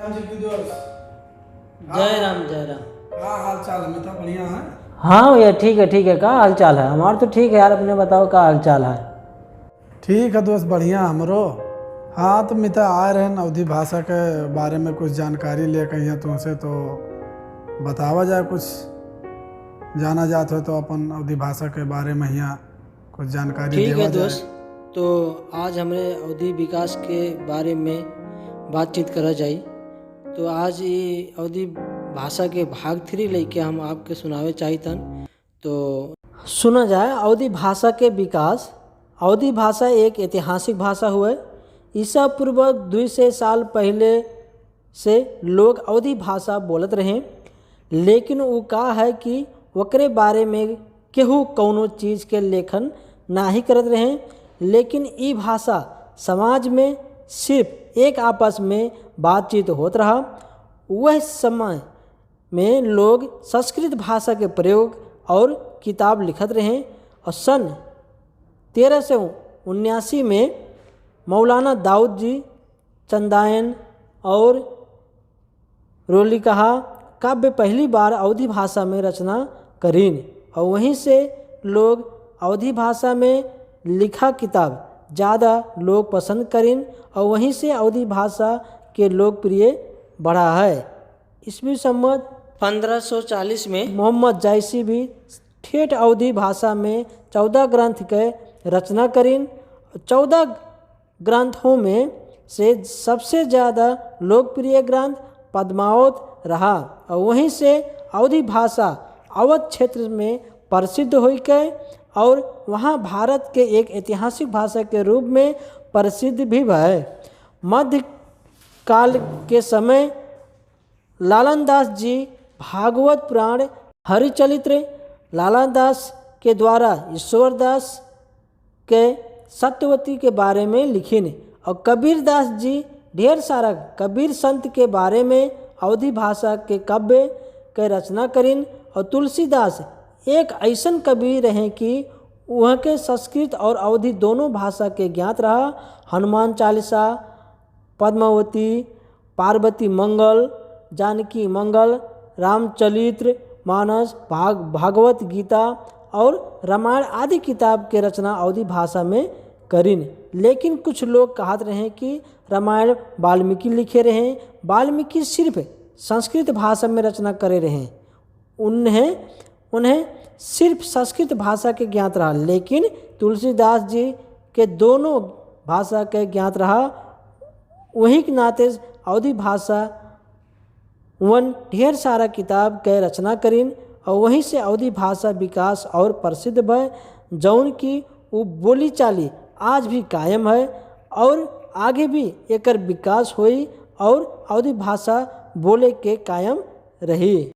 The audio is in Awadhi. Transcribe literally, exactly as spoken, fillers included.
राम जी की दोस्त। जय राम, जय राम। का हाल चाल है मिता, बढ़िया है? हाँ भैया, ठीक है, ठीक है। का हाल चाल है? हमार तो ठीक है यार, अपने बताओ, का हाल चाल है? ठीक है दोस्त, बढ़िया हमरो। हाँ, तो मिता आए रहे अवधी भाषा के बारे में कुछ जानकारी लेके यहाँ तुमसे, तो बतावा जाए कुछ, जाना जात हो तो अपन अवधी भाषा के बारे में यहाँ कुछ जानकारी ठीक देवा है जाए। दोस्त, तो आज हमरे अवधी विकास के बारे में बातचीत करा जाई। तो आज ये अवधी भाषा के भाग थ्री लेके हम आपके सुनावे चाहितन। तो सुना जाए, अवधी भाषा के विकास। अवधी भाषा एक ऐतिहासिक भाषा हुए। ईसा पूर्व दुई सौ साल पहले से लोग अवधी भाषा बोलत रहे, लेकिन उ का है कि ओकरे बारे में केहू कौनो चीज के लेखन नाही करत रहे, लेकिन ई भाषा समाज में सिर्फ एक आपस में बातचीत होत रहा। वह समय में लोग संस्कृत भाषा के प्रयोग और किताब लिखत रहे और सन तेरह सौ उन्यासी में मौलाना दाऊद जी चंदायन और रोलिकहा काव्य पहली बार अवधी भाषा में रचना करीन और वहीं से लोग अवधी भाषा में लिखा किताब ज़्यादा लोग पसंद करीन और वहीं से अवधी भाषा के लोकप्रिय बढ़ा है। ईस्वी संवत पन्द्रह सौ चालीस में मोहम्मद जायसी भी ठेठ अवधी भाषा में चौदह ग्रंथ के रचना करीन। चौदह ग्रंथों में से सबसे ज़्यादा लोकप्रिय ग्रंथ पद्मावत रहा और वहीं से अवधी भाषा अवध क्षेत्र में प्रसिद्ध होई के और वहाँ भारत के एक ऐतिहासिक भाषा के रूप में प्रसिद्ध भी भय। मध्य काल के समय लालन दास जी भागवत पुराण, हरिचरित्र, लालन दास के द्वारा ईश्वर दास के सत्यवती के बारे में लिखिन और कबीर दास जी ढेर सारा कबीर संत के बारे में अवधी भाषा के काव्य के रचना करिन और तुलसीदास एक ऐसन कवि रहे कि वह के संस्कृत और अवधी दोनों भाषा के ज्ञात रहा। हनुमान चालीसा, पद्मावती, पार्वती मंगल, जानकी मंगल, रामचरित्र मानस, भाग-, भागवत गीता और रामायण आदि किताब के रचना अवधी भाषा में करिन। लेकिन कुछ लोग कहत रहे कि रामायण वाल्मीकि लिखे रहे। वाल्मीकि सिर्फ संस्कृत भाषा में रचना करे रहे। उन्हें, उन्हें सिर्फ संस्कृत भाषा के ज्ञात रहा, लेकिन तुलसीदास जी के दोनों भाषा के ज्ञात रहा। वही के नाते अवधी भाषा वन ढेर सारा किताब के रचना करिन और वहीं से अवधी भाषा विकास और प्रसिद्ध भय, जौन की उ बोली चाली आज भी कायम है और आगे भी एकर विकास होई और अवधी भाषा बोले के कायम रही।